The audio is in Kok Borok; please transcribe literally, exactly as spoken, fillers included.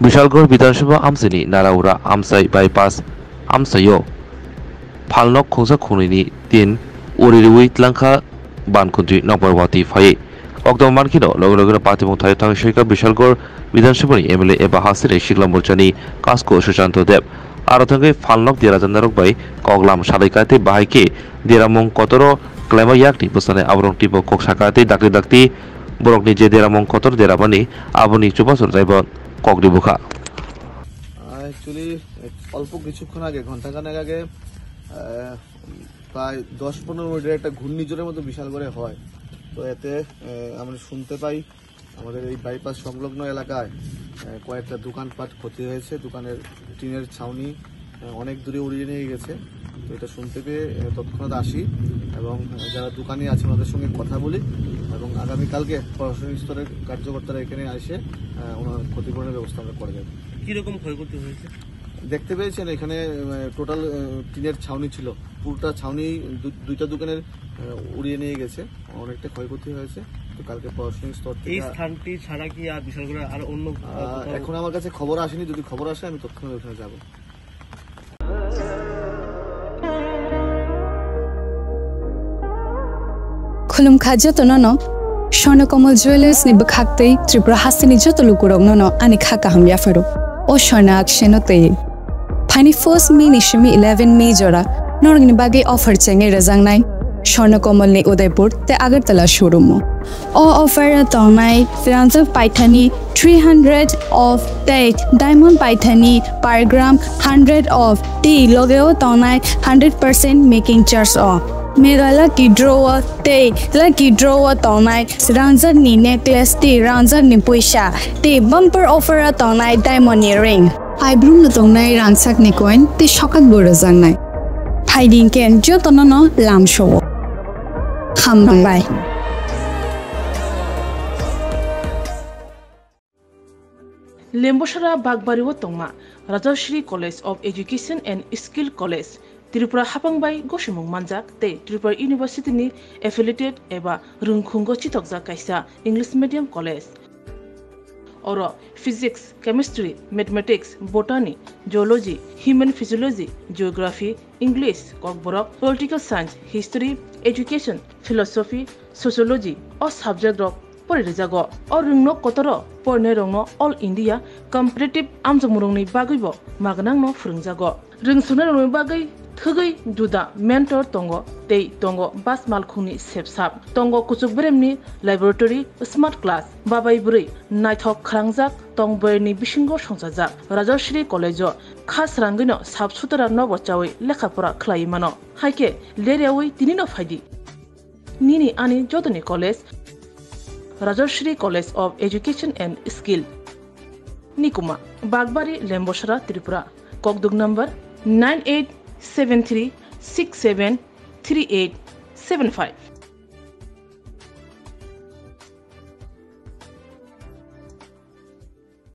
Bishalgarh Bidhan Sabha amchaini Naraura amchai bypass amchaio phalnok khungsa khungnwini tin uri rwi tlangkha bankuntwi nokbar watwi phaiwi. Okdom mankheno loge logeno patimung thaio thangwi soika Bishalgarh Bidhan Sabhani M L A eba Hasirni Sikla Morchani Kasko Suchanto Deb. Aro thangwi phalnok derajanarok bai koklam salai kha tei bahai khe deramung kotoro kwlaima yakni bwsani aborok twibo kok sakha tei dakti dakti borokni je deramung kotor deramani aboni chubachu raibo kok ribukha. Actually, অল্প কিছুক্ষণ আগে, ঘন্টাখানেক আগে, আহ, প্রায় দশ পনেরো মিনিটের একটা ঘূর্ণিঝড়ের মতো বিশাল করে হয়। তো এতে, আহ, আমরা শুনতে পাই আমাদের এই বাইপাস সংলগ্ন এলাকায়, আহ, কয়েকটা দোকানপাট ক্ষতি হয়েছে, দোকানের টিনের ছাউনি, আহ, অনেক দূরে উড়িয়ে নিয়ে গেছে। তো এটা শুনতে পেয়ে, আহ, তৎক্ষণাৎ আসি এবং, আহ, যারা দোকানি আছে ওনাদের সঙ্গে কথা বলি এবং আগামীকালকে প্রশাসনিক স্তরের কার্যকর্তারা এখানে এসে, আহ, ওনার ক্ষতিপূরণের ব্যবস্থা আমরা করে দেব। কিরকম ক্ষয়ক্ষতি হয়েছে? দেখতে পেয়েছেন এখানে, আহ, টোটাল, আহ, টিনের ছাউনি ছিল, পুরোটা ছাউনি দু-, দুইটা দোকানের, আহ, উড়িয়ে নিয়ে গেছে, অনেকটা ক্ষয়ক্ষতি হয়েছে। তো কালকে প্রশাসনিক স্তর থেকে এই স্থানটি ছাড়া কি আর বিশালগড়ে আর অন্য, আহ, আহ, কোথাও? এখন আমার কাছে খবর আসেনি, যদি খবর আসে আমি তৎক্ষণাৎ ওখানে যাব। Khulumkha jotono no, Swarna Kamal Jewellers ni bwkhak tei Tripura hasteni joto lukurokno no ani kha kaham yapharo. O Swarna Akshay no tei. Phaini first May ni simi eleven May jora norokni bagwi offer chengwi rwjaknai Swarna Kamal ni Udaipur tei Agartala showroom o. O offer o tongnai rangjak paithani three hundred of tei diamond paithani per gram hundred of tei logeo tongnai hundred percent making charge o. Mega lucky draw o tei lucky draw o tongnai rangjak ni necklace tei rangjak ni puisa tei bumper offer o tongnai diamond ni ring. Paibrumno tongnai rangchakni coin tei sokakbo rwjaknai. Phaidi hwnkhe jotono no lamsao. Hambai. Lembosara Bagbari o tongma Rajashri College of Education and Skill College, Tripura hapang bai gosimung manjak tei Tripura University ni affiliated eba rwngkhungo chitokjak kaisa English medium college. Oro physics, chemistry, mathematics, botany, zoology, human physiology, geography, English, kokborok, political science, history, education, philosophy, sociology o subject rok pori rijago. O rwngno kotoro porinairokno All India competitive amjokmungrokni bagwibo magnangno phwrwngjago. Rwngsungnai rokni bagwi thwgwi juda mentor tongo tei tongo bas malkhungni sepsap. Tongo kuchuk beremni laboratory, smart class, babai bwrwi naithok khwrangjak tong bwrwini bisingo songchajak. Rajashri College-o kha srangwino sap sutara nobo chawi lekha pora khlaiwi mano. Haikhe leryawi tinino phaidi. Nini ani jotoni college, Rajashri College of Education and Skill. Nikuma, Bagbari, Lembosara, Tripura. Kokduk number nine eight seven three six seven three eight seven five.